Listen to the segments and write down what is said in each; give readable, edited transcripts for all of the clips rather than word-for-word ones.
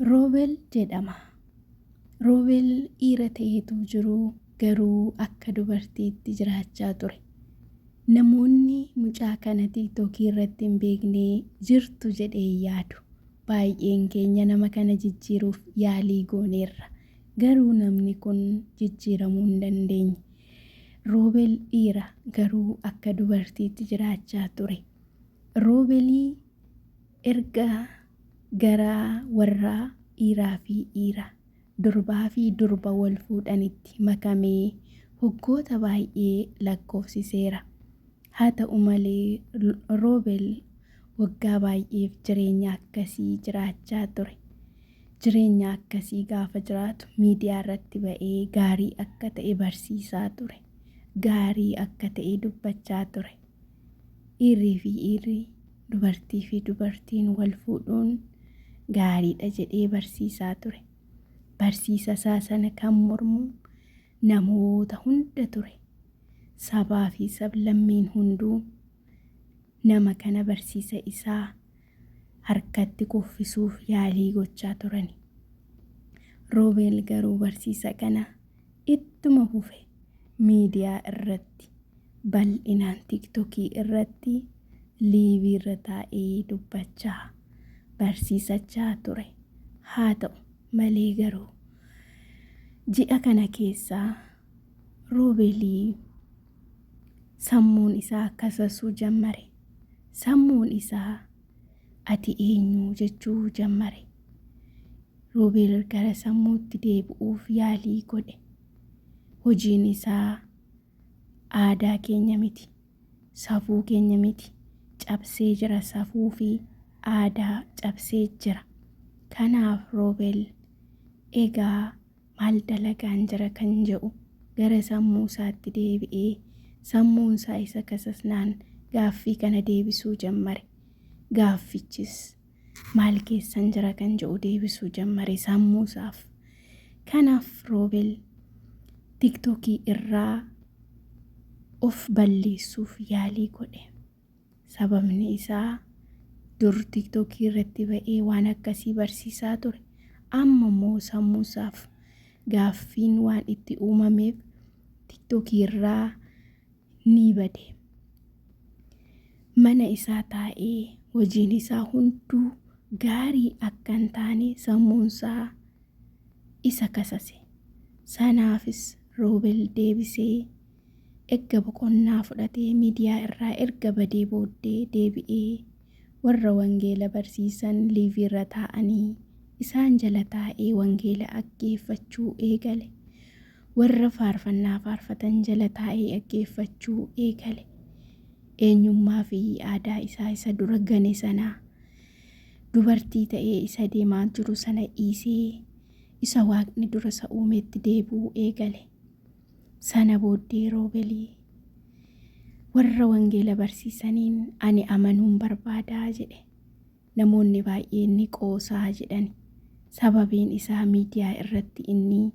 Roobel jedhama. Roobel dhiira ta'eetu jiruu garuu akka dubartiitti jiraachaa ture. Namoonni mucaa kana tiiktookii irratti hin beekne jirtu jedhee hin yaadu. Baay'een keenya nama kana jijjiiruuf yaalii gooneerra. Garuu namni kun jijjiiramuu hin dandeenye. Roobel dhiira garuu akka dubartiitti jiraachaa ture. Roobelii erga gara warra dhiiraa fi dhiira, durbaa fi durba wal fuudhanitti makamee waggoota baay'ee lakkoofsiseera. Haa ta'u malee Roobel waggaa baay'eef jireenya akkasii jiraachaa ture. Jireenya akkasii gaafa jiraatu miidiyaa irratti ba'ee gaarii akka ta'e barsiisaa ture. Gaarii akka ta'e dubbachaa ture. Dhiirrii fi dhiirri, dubartii fi dubartiin wal fuudhuun gaariidha jedhee barsiisaa ture. Barsiisa isaa sana kan mormu namoota hunda ture. Sabaa fi sablammiin hunduu nama kana barsiisa isaa harkatti kuffisuuf yaalii gochaa turani. Roobeel garuu barsiisa kana ittuma fufe miidiyaa irratti bal'inaan tiktokii irratti liivii irra taa'ee dubbachaa barsiisachaa ture. Haa ta'u malee garuu ji'a kana keessa Roobeelii sammuun isaa kasasuu jammare. Sammuun isaa ati eenyu jechuu jammare. Roobeel gara sammuutti deebi'uuf yaalii godhe. Hojiin isaa aadaa keenya miti. Safuu keenya miti. Cabsee jira safuu fi aadaa cabsee jira. Kanaaf Roobeel egaa maal dalagaan jira kan jedhu gara sammuu isaatti deebi'ee sammuun isaa isa kasasnaan gaaffii kana deebisuu jammare. Gaaffichis maal keessan jira kan jedhu deebisuu jammare sammuu isaaf. Kanaaf Roobel tiktookii irraa of balleessuuf yaalii godhe. Sababni isaa dur tiktookii irratti ba'ee waan akkasii barsiisaa ture. Amma immoo sammuu isaaf gaaffiin waan itti uumameef tiktookii irraa ni bade. Mana isaa taa'ee hojiin isaa hunduu gaarii akka hin taane sammuun isaa isa kasase. Sanaafis Roobel deebisee erga boqonnaa fudhatee miidiyaa irraa erga badee booddee deebi'ee warra wangeela barsiisan liiviirra taa'anii isaan jala taa'ee wangeela dhaggeeffachuu eegale. Warra faarfannaa faarfatan jala taa'ee dhaggeeffachuu eegale. Eenyummaa fi aadaa isaa isa dura gane sanaa dubartii ta'ee isa deemaa jiru sana dhiisee isa waaqni dura isa uumetti deebi'uu eegale. Sana booddee Roobelii warra wangeela barsiisaniin ani amanuun barbaadaa jedhe. Namoonni baay'een ni qoosaa jedhani. Sababiin isaa miidiyaa irratti inni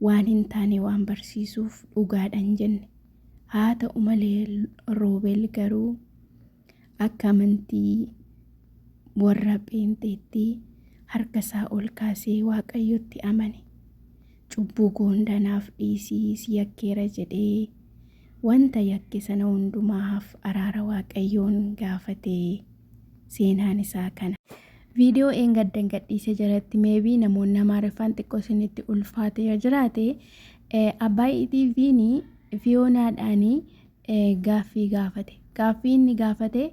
waan hin taane waan barsiisuuf dhugaadha hin jenne. Haa ta'u malee Roobel garuu akka amantii warra pheenxeetti harka isaa ol kaasee Waaqayyotti amane. Cubbuu koo hunda naaf dhiisii si yakkeera jedhee wanta yakke sana hundumaaf araara Waaqayyoon gaafate. Seenaan isaa kana. Viidiyoo eengaddan gadhiise jalatti meebii namoonni Amaariffaan xiqqoo isinitti ulfaate yoo jiraate Abbaay TV'n Fiyoonaadhaan gaaffii gaafate. Gaaffii inni gaafate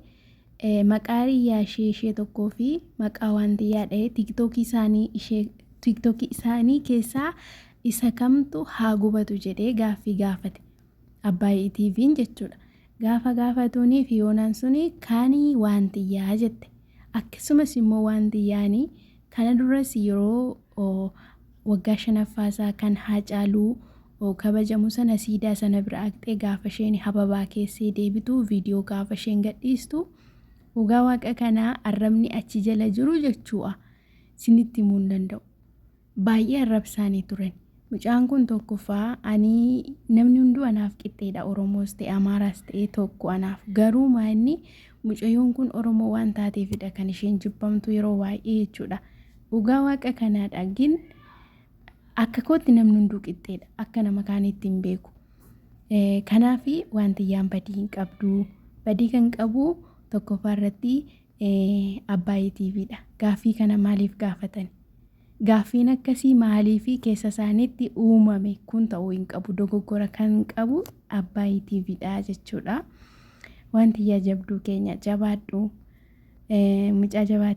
maqaa hiriyaa ishee ishee tokkoo fi maqaa waantiyyaa dha'ee tiiktookii isaanii ishee tiiktookii isaanii keessaa isa kamtu haa gubatu jedhee gaaffii gaafate. Abbaay TV'n jechuudha. Gaafa gaafatuuni Fiyoonaan suni kaanii waantiyyaa jette. Akkasumas immoo waantiyyaani kana duras yeroo waggaa shanaffaa isaa kan Haacaaluu kabajamu sana siidaa sana bira haqxee gaafa isheen hababaa keessee deebitu viidiyoo gaafa isheen gadhiistu dhugaa waaqa kanaa arrabni achi jala jiru jechuudha. Isinitti himuu hin danda'u. Baay'ee arrabsaanii turan. Mucaan kun tokkoffaa ani namni hunduu anaaf qixxeedha Oromoos ta'e Amaaraas ta'e tokko anaaf garuu maa inni mucayyoon kun Oromoo waan taateefidha kan isheen jibbamtu yeroo baay'ee jechuudha. Dhugaa waaqa kanaadha. Gin akka kootti namni hunduu qixxeedha. Akka nama kaaniitti hin beeku. Kanaaf wantiyyaan badii hin qabdu. Badii kan qabu tokkoffaa irratti Abbaayii TVdha. Gaaffii kana maaliif gaafatan? Gaaffiin akkasii maaliif keessa isaaniitti uumame? Kun ta'uu hin qabu. Dogoggora kan qabu Abbaayii TVdha jechuudha. Wantiyyaa jabduu keenya jabaadhu. Mucaa jabaa.